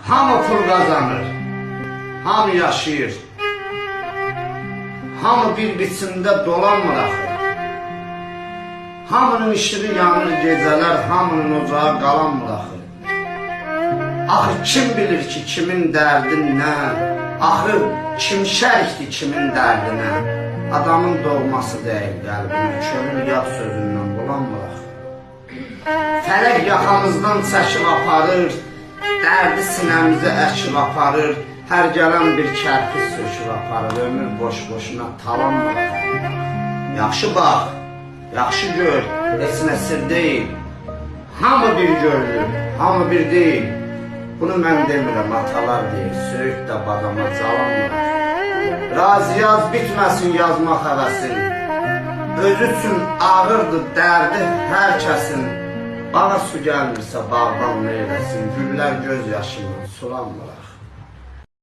Hamı pul qazanır, hamı yaşayır. Hamı bir biçimdə dolanmır axı. Hamının işığı yanır gecələr, hamının ocağı qalanmır axı. Axı kim bilir ki kimin dərdi nə? Axı kim şərikdir kimin dərdinə? Adamın doğması deyil qəlbinə, könül yad sözündən bulanmır axı. Fələk yaxamızdan çəkib aparır, dərdi sinəmizə əkib aparır, hər gələn bir kərpic söküb aparır, ömür boş-boşuna talanmır axı. Yaxşı bax, yaxşı gör, heç nə sir deyil. Hamı bir görünür, hamı bir deyil. Bunu mən demirəm, atalar deyir, söyüd də badama calanmır. Razı yaz, bitməsin yazmaq həvəsin. Özü üçün ağırdır dərdi hər kəsin. Bağa su gəlmirsə bağban nə eləsin, güllər göz yaşından sulanmır axı.